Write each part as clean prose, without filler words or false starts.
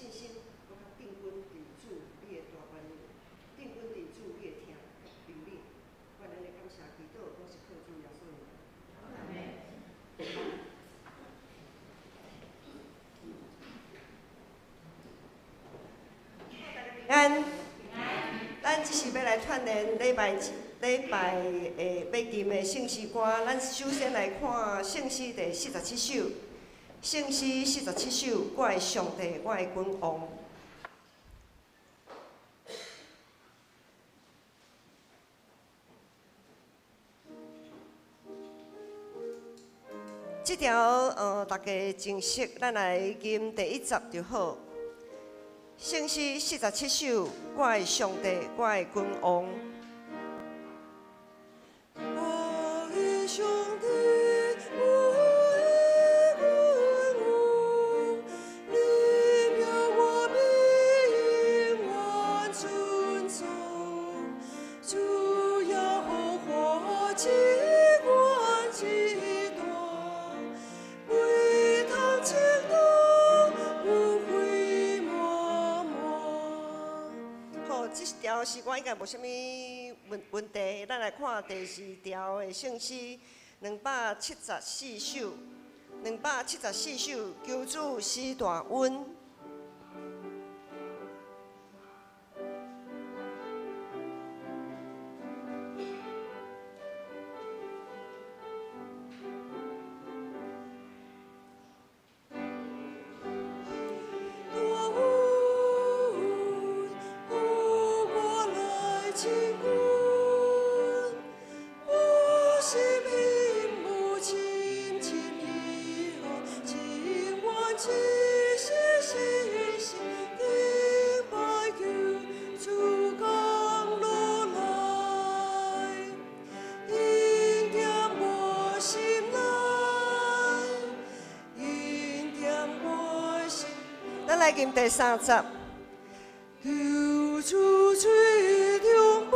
信心閣較定根佇主你的大權能，定根佇主你的疼甲憐憫。願咱的感謝祈禱，攏是靠主耶穌的名。阿們。大家平安。咱這是欲來串聯禮拜禮拜的欲吟的聖詩歌。咱首先來看聖詩第四十七首。聖詩四十七首，我的上帝，我的君王。這條大家真熟，咱來吟第一節就好。聖詩四十七首，我的上帝，我的君王。我的上帝，我的君王，你名我必永遠尊崇，主耶和華至懸至大，袂通測度，有費滿滿。好，這條詩歌應該無啥物問問題。咱來看第二條的聖詩，274首，274首，求主施大恩。大恩，予我來親近，我心欣慕深深依靠，情願一生一世敬拜求主降落來，恩典我心內，恩典我心。咱來吟第三節。求主垂中保，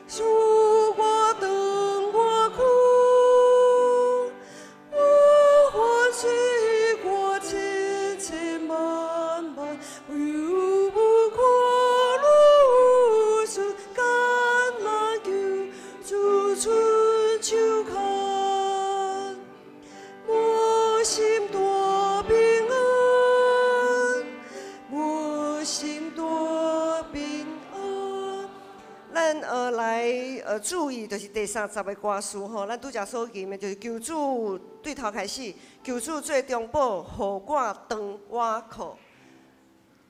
使我斷我苦，我凡水過千千萬萬，猶無看汝出艱難求主伸手牽，我心大平安，我心大平安。咱來注意，就是第三節的歌詞吼，咱拄才所吟的，就是求主對頭開始，求主做中保，予我當倚靠。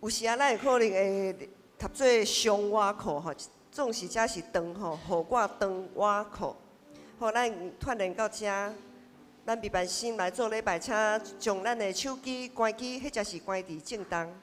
有時啊，咱會可能會讀做上倚靠吼，總是這是當吼，予我當倚靠。好，咱串聯到遮，咱備辦心來做禮拜，請將咱的手機關機，或者是關佇震動。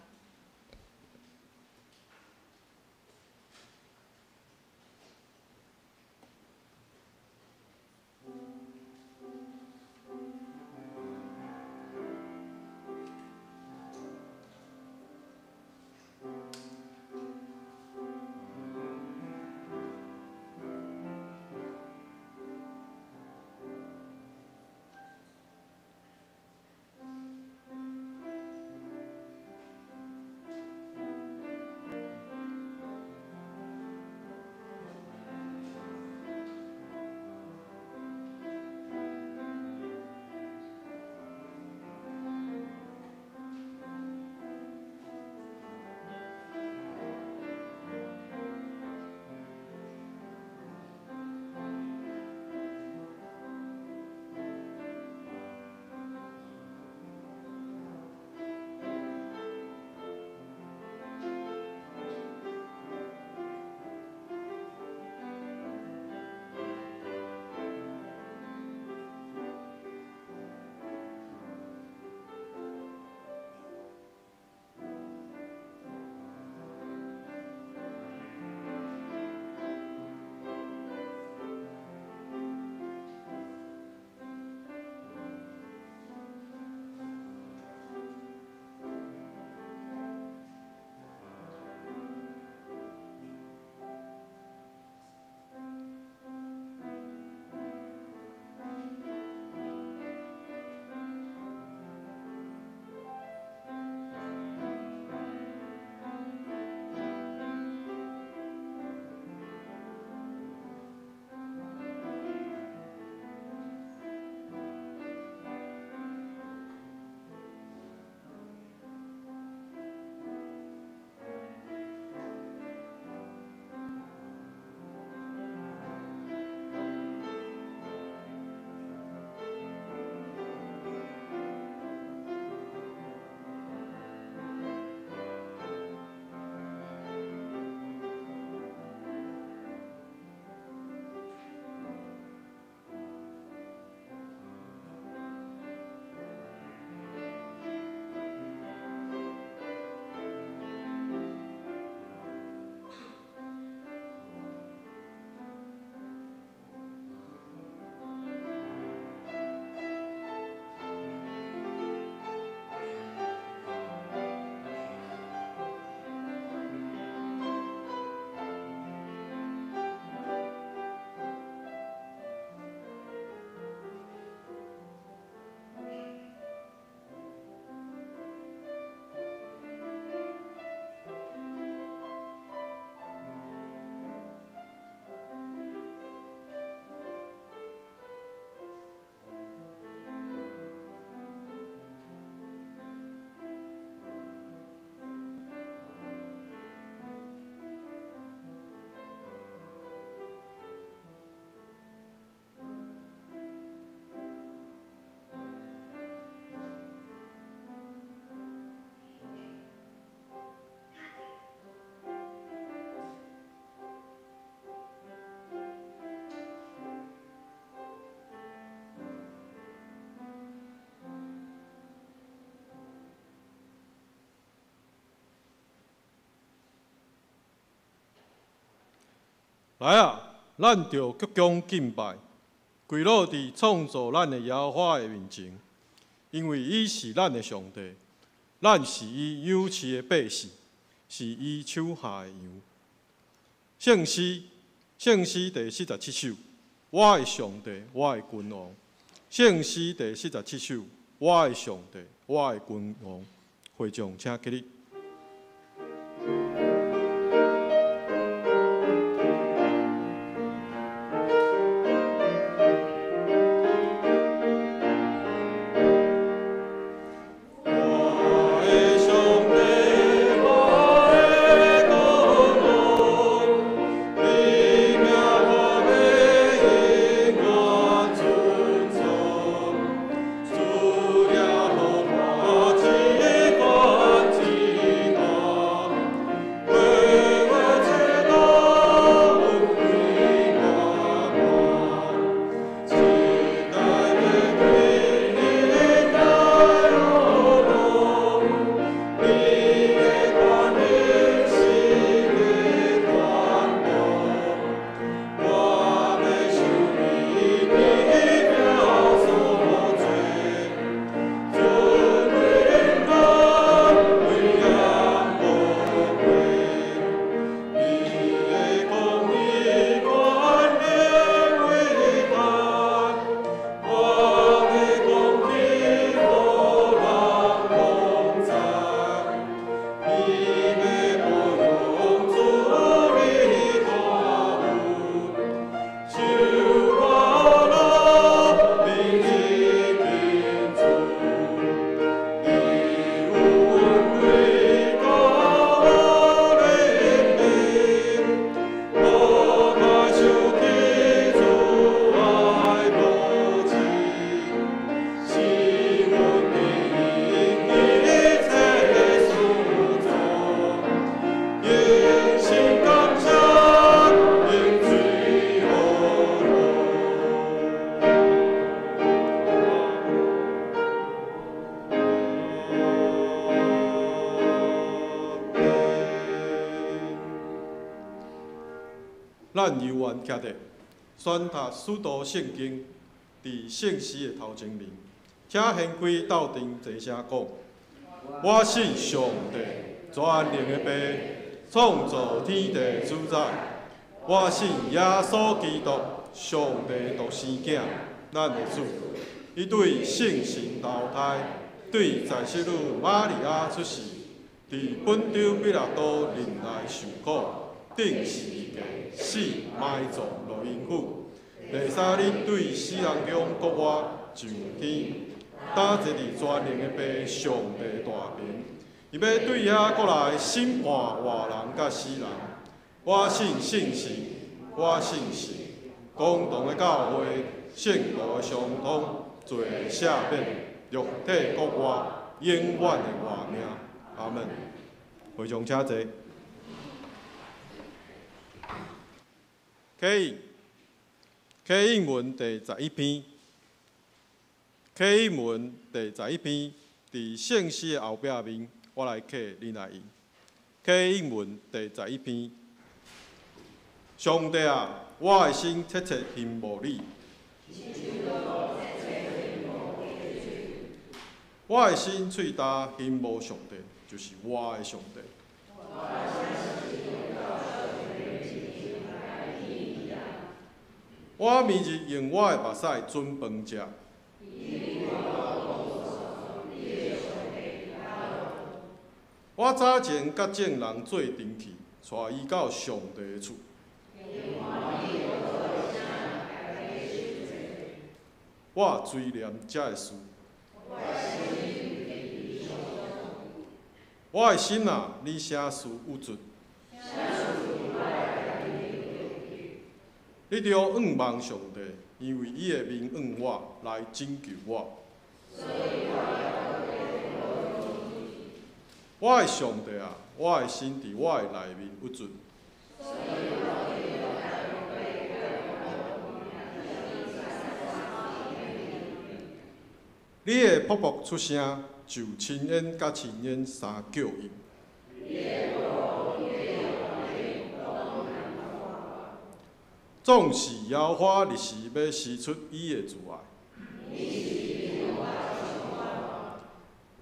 來啊，咱著鞠躬敬拜，跪落佇創造咱的耶和華的面前，因為伊是咱的上帝，咱是伊養飼的百姓，是伊手下的羊。聖詩，聖詩第47首，我的上帝，我的君王。聖詩第四十七首，我的上帝，我的君王。會眾請起立。咱猶原徛著，宣讀使徒聖經，佇聖詩的頭前面，請掀開鬥陣齊聲講：我信上帝，全能的父，創造天地主宰。我信耶穌基督，上帝獨生囝，咱的主。伊對聖神投胎，對在聖女瑪利亞出世，佇本丟彼拉多忍耐受苦，釘十字架，死埋葬落陰府。第三日對死人中復活，上天，擔坐佇全能的父上帝大爿。伊欲對遐閣來審判活人佮死人。我信聖神，我信聖公同的教會，聖徒的相通，罪的赦免，肉體復活，永遠的活命。阿門。會眾請坐。啟應，啟應文第11篇，啟應文第十一篇，佇聖詩的後壁面，我來啟，恁來應。啟應文第11篇，上帝啊，我的心切切欣慕你。我的心喙焦欣慕上帝，就是我的上帝。我明日用我的目屎準飯食。我早前佮眾人做陣去，帶伊到上帝的厝。我追念這个事。我的心啊，你啥事鬱卒？你著仰望上帝，因為伊的面向我來拯救我。我的上帝啊，我的心佇我的內面鬱卒。你的瀑布出聲，就深淵佮深淵相叫應。總是耶和華日時欲施出伊的慈愛，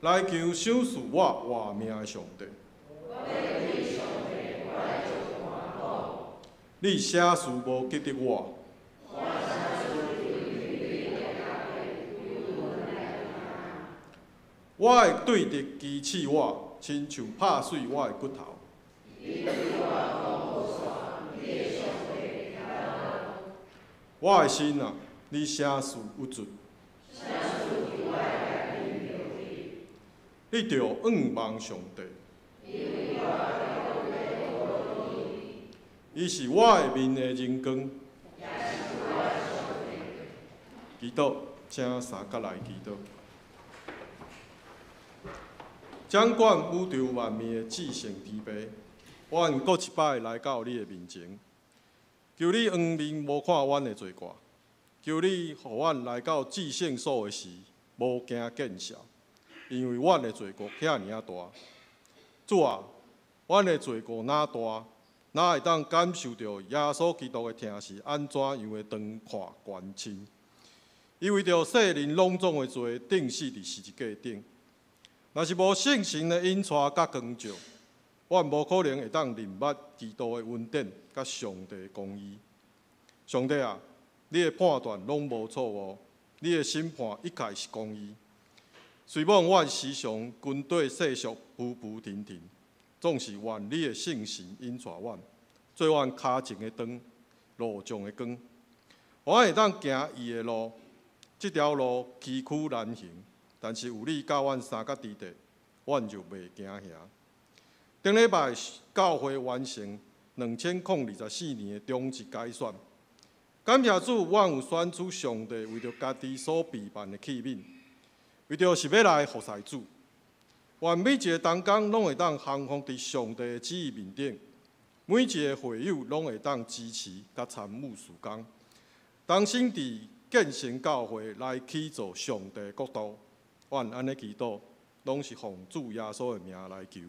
來求賞賜我活命的上帝。你啥事無記得我？我的對敵譏刺我，親像拍碎我的骨頭。我的心啊，你啥事鬱卒？你著仰望上帝。伊是我的面的榮光。祈禱，請三角來祈禱。掌管宇宙萬物的至聖天父，阮閣一擺來到你的面前，求你仰面無看阮的罪過，求你予阮來到至聖所的時，無驚見笑，因為阮的罪過遐爾仔大。主啊，阮的罪過若大，哪會當感受著耶穌基督的疼是按怎樣的長闊懸深？伊為著世人攏總的罪，釘死佇十字架頂。若是無聖神的引帶佮光照，阮無可能會當認捌基督的恩典佮上帝的公義。上帝啊，你的判斷攏無錯誤，你的審判一概是公義。雖罔阮時常跟綴世俗浮浮沉沉，總是願你的聖神引帶阮，做阮跤前的燈，路上的光，予阮會當行義的路。這條路崎嶇難行，但是有你佮阮相佮佇佇，阮就袂驚嚇。頂禮拜教會完成2024年的中一改選，感謝主，阮有選出上帝為著家己所備辦的器皿，為著是欲來服侍主。願每一个同工攏會當降服佇上帝的旨意面頂，每一个會友攏會當支持佮參與事工，同心佇建成教會來起造上帝的國度。阮按呢祈禱，攏是奉主耶穌的名來求，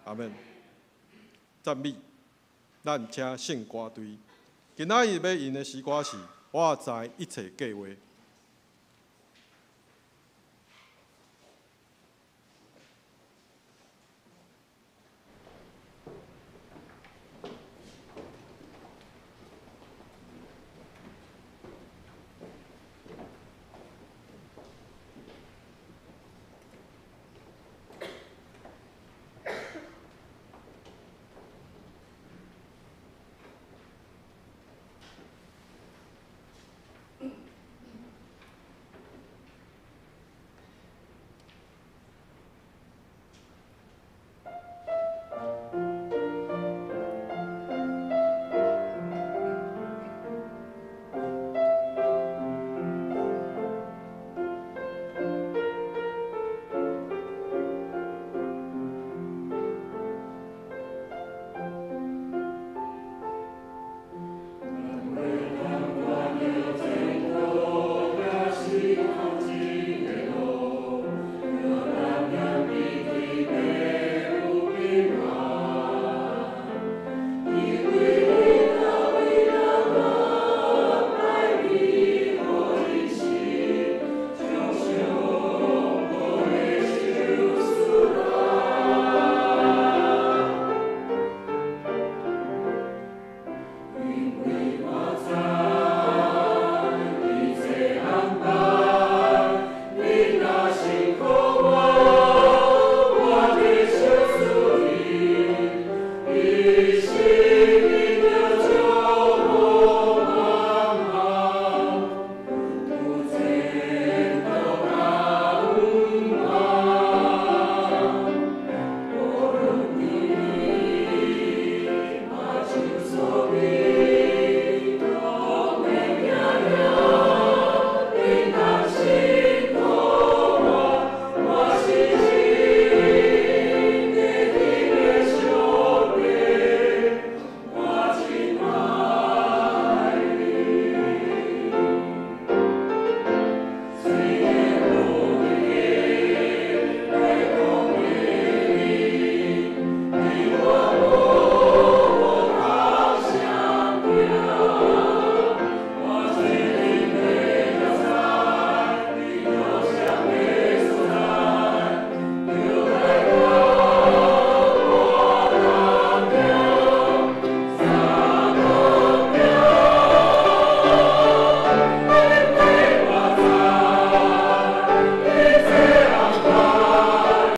阿們。讚美，咱請聖歌隊。今仔日欲用的詩歌是《我知一切計劃》。